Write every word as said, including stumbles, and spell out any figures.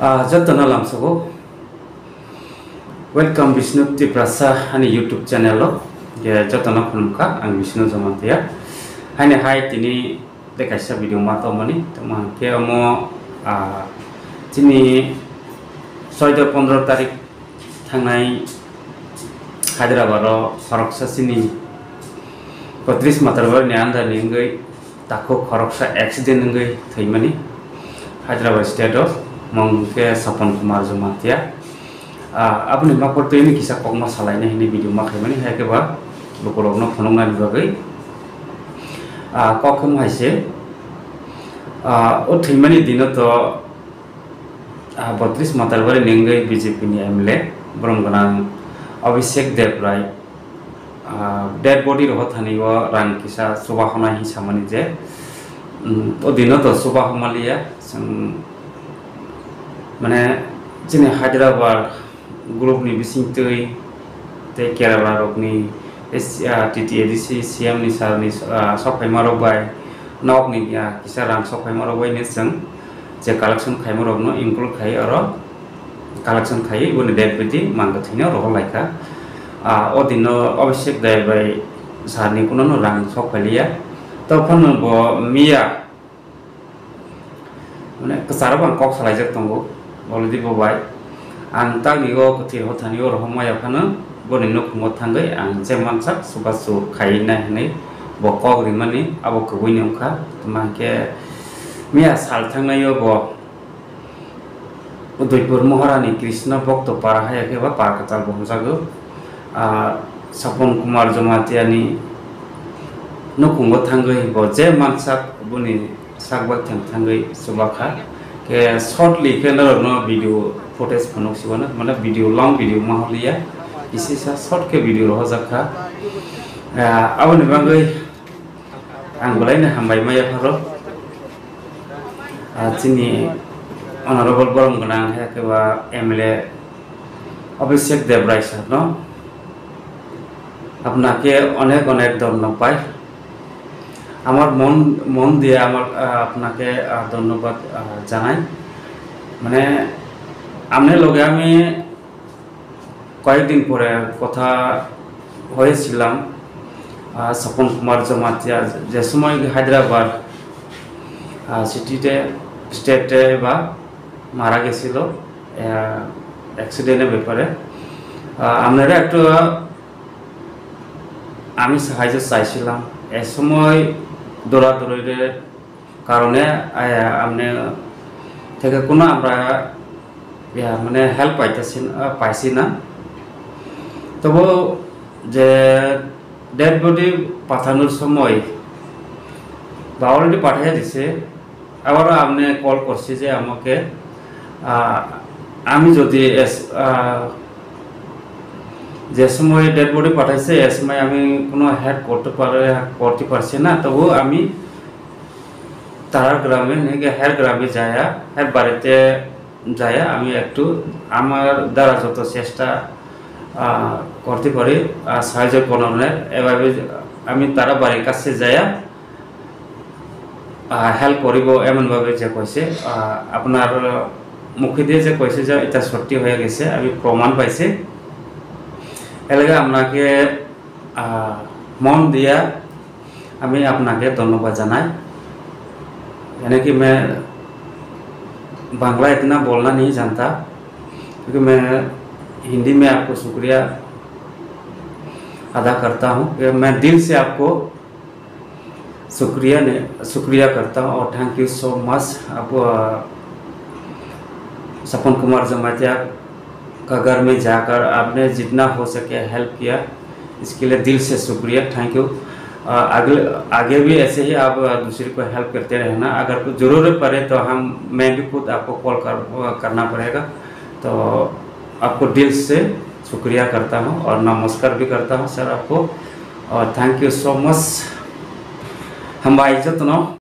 Ah, jotono lamsogo. Welcome Bishnu Tiprasa ani YouTube channel o. Je jotono khulumkha, ang Bishnu Jamatia. Haini hai tini tei kaisa video ma tongmani, tongma hwnkhe omo, ah, chini soido pondro tarik thangnai Hyderabad o khoroksa chini Patris Matarwari ni under ni wngwi takhuk khoroksa accident wngwi thwimani Hyderabad state o, mung khe Sapon Kumar Jamatia. Ah, aboni mapor twi kisa kokma salaina hwnwi video ma khaimani, hai khe ba lukurokno phunuknani bagwi. Ah, kok khe hai se, ah, o thwimani dino to, ah, Botris Matarwari ni wngwi B J P ni M L A, borom gwnang Abhishek Deb Rai, ah, dead body rohor thani o rang kisa chuba hona hinwi samani je, um, o dino to chuba homaliya, chwng, mane, chini Hyderabad group ni bisingtwi tei Kerala rokni, ah, T T A D C C M ni sir ni, ah, sokphaima rok bai, nok ni, ah, kisa rang sokphaima rok bai ni chwng je collection khaima rok no include khai oro collection khai boni dead body mang kwthwino rohor laikha. Ah, o dino Abhishek Deb bai sir ni kuno no rang sokphailiya. To phano bo miya Mane kwcharo bo ang kok salaijak tongo, already bo bai. Ang tamni o kwthwi hothani o rohorma ya phano boni nukhungo thangwi ang je mansak chubachu khai nai hwnwi bo kok rimani abo kwbui ni wngkha. Tamo hwnkhe miya sal thangnai o bo Udaipur Moharani Krishna Bhakta Para hai khe ba para kwtal bo hwnjago. Ah, Sapon Kumar Jamatia ni nukhungo thangwi bo je mansak boni sak bai thang thangwi chuba kha. Khe shortly khe norokno video footage phunuk sibana, mane video, long video ma holiya, kisa kisa short khe video rohorjak kha. Ah, aboni bagwi ang belai no hambai ma yapharo. Ah, chini honorable borom gwnang hai khe ba M L A Abhishek Deb Rai sir no আপনাকে অনেক অনেক ধন্যবাদ। আমার মন, মন দিয়ে আমার, আহ, আপনাকে, আহ, ধন্যবাদ, আহ, জানাই। মানে, আপনার লগে আমি কয়েকদিন পরে কথা হয়েছিলাম, আহ, স্বপন কুমার জমাতিয়া যে সময় হায়দ্রাবাদ, আহ, সিটিতে, স্টেটে বা মারা গেছিল, আহ, অ্যাক্সিডেন্টের ব্যাপারে। আহ, আপনারা একটু আমি সাহায্য চাইছিলাম। এ সময় দৌড়াদৌড়ির কারণে, আহ, আপনি থেকে কোনো আমরা, ইয়া, মানে, হেল্প পাইতেছি না, পাইছি না। তবু যে ডেড বডি পাঠানোর সময় বা অলরেডি পাঠিয়ে দিছে, আবারও আপনি কল করছি যে আমাকে, আহ, আমি যদি এস-, আহ, যে সময় ডেড বডি পাঠাইছে, এ সময় আমি কোনো হেল্প করতে পারে, করতে পারছি না, তবু আমি তারার গ্রামে নাকি হের গ্রামে যায়া, হের বাড়িতে যায়া আমি একটু আমার দ্বারা যত চেষ্টা, আহ, করতে পারি, আহ, সাহায্য করানোর, এভাবে আমি তারা বাড়ির কাছে যায়া আহ, হেল্প করিব এমনভাবে যে কইছে, আহ, আপনার মুখে দিয়ে যে কইছে যে এটা সত্যি হয়ে গেছে, আমি প্রমাণ পাইছি। এলাকা আপনাকে, আহ, মন দিয়া আমি আপনাকে ধন্যবাদ জানাই। यानी कि मैं बांग्ला इतना बोलना नहीं जानता, क्योंकि मैं हिंदी में आपको शुक्रिया अदा करता हूँ कि मैं दिल से आपको शुक्रिया ने, शुक्रिया करता हूँ और thank you so much। आप, अ, सपन कुमार जमातिया का घर में जाकर आपने जितना हो सके हेल्प किया, इसके लिए दिल से शुक्रिया, thank you। अ, अगले, आगे भी ऐसे ही आप, अ, दूसरे को हेल्प करते रहना। अगर कुछ ज़रूरत पड़े तो हम, मैं भी खुद आपको कॉल कर, अ, करना पड़ेगा। तो आपको दिल से शुक्रिया करता हूँ और नमस्कार भी करता हूँ सर आपको, और thank you so much। Hambai jotono.